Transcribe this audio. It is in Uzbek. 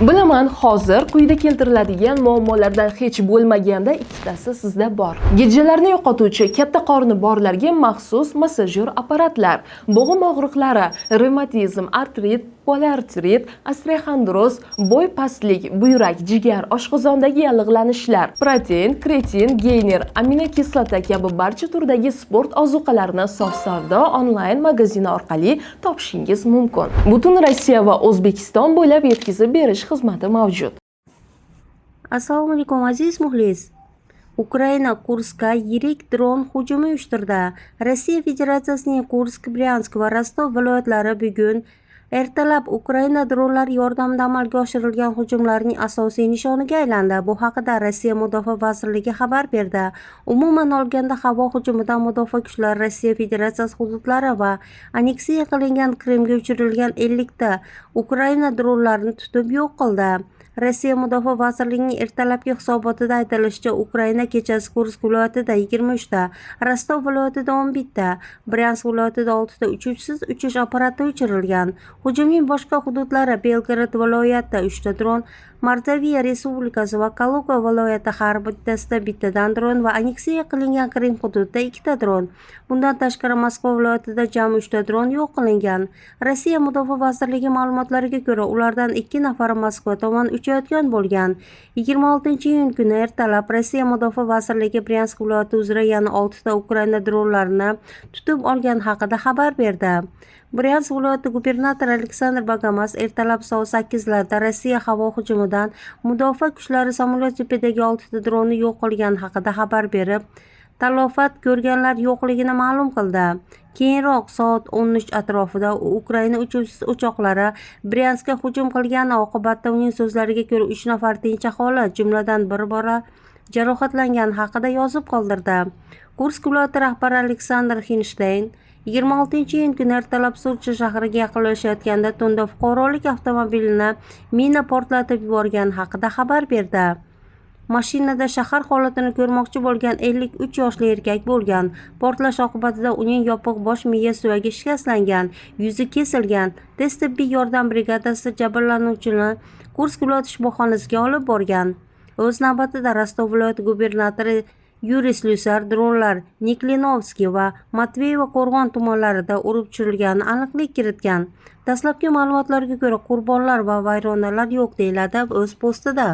Bilaman, hozir quyida keltiriladigan muammolardan hech bo'lmaganda ikkitasi sizda bor. Gijjalarni yo'qotuvchi, katta qorni borlarga maxsus massajyor apparatlar, bo'g'im og'riqlari, revmatizm, artrit, poliartrit, osteoxondroz, bo'y pastlik, buyrak, jigar, oshqozondagi yallig'lanishlar, protein, kreatin, geyner, aminokislota kabi barcha turdagi sport ozuqalarini Sof Savdo onlayn magazini orqali topishingiz mumkin. Butun Rossiya va O'zbekiston bo'ylab yetkazib berish xizmati mavjud. Assalomu alaykum, aziz muxlis. Ukraina Kurskka yirik dron hujumi uyushtirdi. Rossiya Federatsiyasining Kursk, Bryansk va Rostov viloyatlari bugun ertalab Ukraina dronlari yordamida amalga oshirilgan hujumlarning asosiy nishoniga aylandi. Bu haqida Rossiya Mudofaa vazirligi xabar berdi. Umuman olganda, havo hujumidan mudofaa kuchlari Rossiya Federatsiyasi hududlari va aneksiya qilingan Qrimga uchirilgan 50 ta Ukraina dronlarini tutib yo'q qildi. Rossiya Mudofaa vazirligining ertalabki hisobotida aytilishicha, Ukraina kechasi Kursk viloyatida 23 ta, Rostov viloyatida 11 ta, Bryansk viloyatida 6 ta uchuvchisiz uchish apparati uchirilgan. Hujumning boshqa hududlari: Belgorod viloyatida 3 ta dron, Mordoviya Respublikasi va Kaluga viloyati har bittasida bittadan dron va aneksiya qilingan Qrim hududida ikkita dron. Bundan tashqari, Moskva viloyatida jami uchta dron yo'q qilingan. Rossiya Mudofaa vazirligi ma'lumotlariga ko'ra, ulardan ikki nafari Moskva tomon uchayotgan bo'lgan. 26-iyun kuni ertalab Rossiya Mudofaa vazirligi Bryansk viloyati uzra yana oltita Ukraina dronlarini tutib olgani haqida xabar berdi. Bryansk viloyati gubernatori Aleksandr Bogomaz ertalab soat 8 larda Rossiya havo hujumidan mudofaa kuchlari samolyot tipidagi oltita dronni yo'q qilgani haqida xabar berib, talafot ko'rganlar yo'qligini ma'lum qildi. Keyinroq soat 13 atrofida Ukraina uchuvchisiz uchoqlari Bryanskka hujum qilgani oqibatida, uning so'zlariga ko'ra, uch nafar tinch aholi, jumladan bir bola jarohatlangani haqida yozib qoldirdi. Kursk viloyati rahbari Aleksandr Xinshteyn 26-iyun kuni ertalab Sudzha shahriga yaqinlashayotganda tunda fuqarolik avtomobilini mina portlatib yuborgani haqida xabar berdi. Mashinada shahar holatini ko'rmoqchi bo'lgan 53 yoshli erkak bo'lgan. Portlash oqibatida uning yopiq bosh miya suyagi shikastlangan, yuzi kesilgan. Tez tibbiy yordam brigadasi jabrlanuvchini Kursk viloyati shifoxonasiga olib borgan. O'z navbatida, Rostov viloyati gubernatori Yuriy Slyusar dronlar Neklinovskiy va Matveyevo Qo'rg'on tumanlarida urib tushirilganini aniqlik kiritgan. Dastlabki ma'lumotlarga ko'ra, qurbonlar va vayronalar yo'q, deyiladi o'z postida.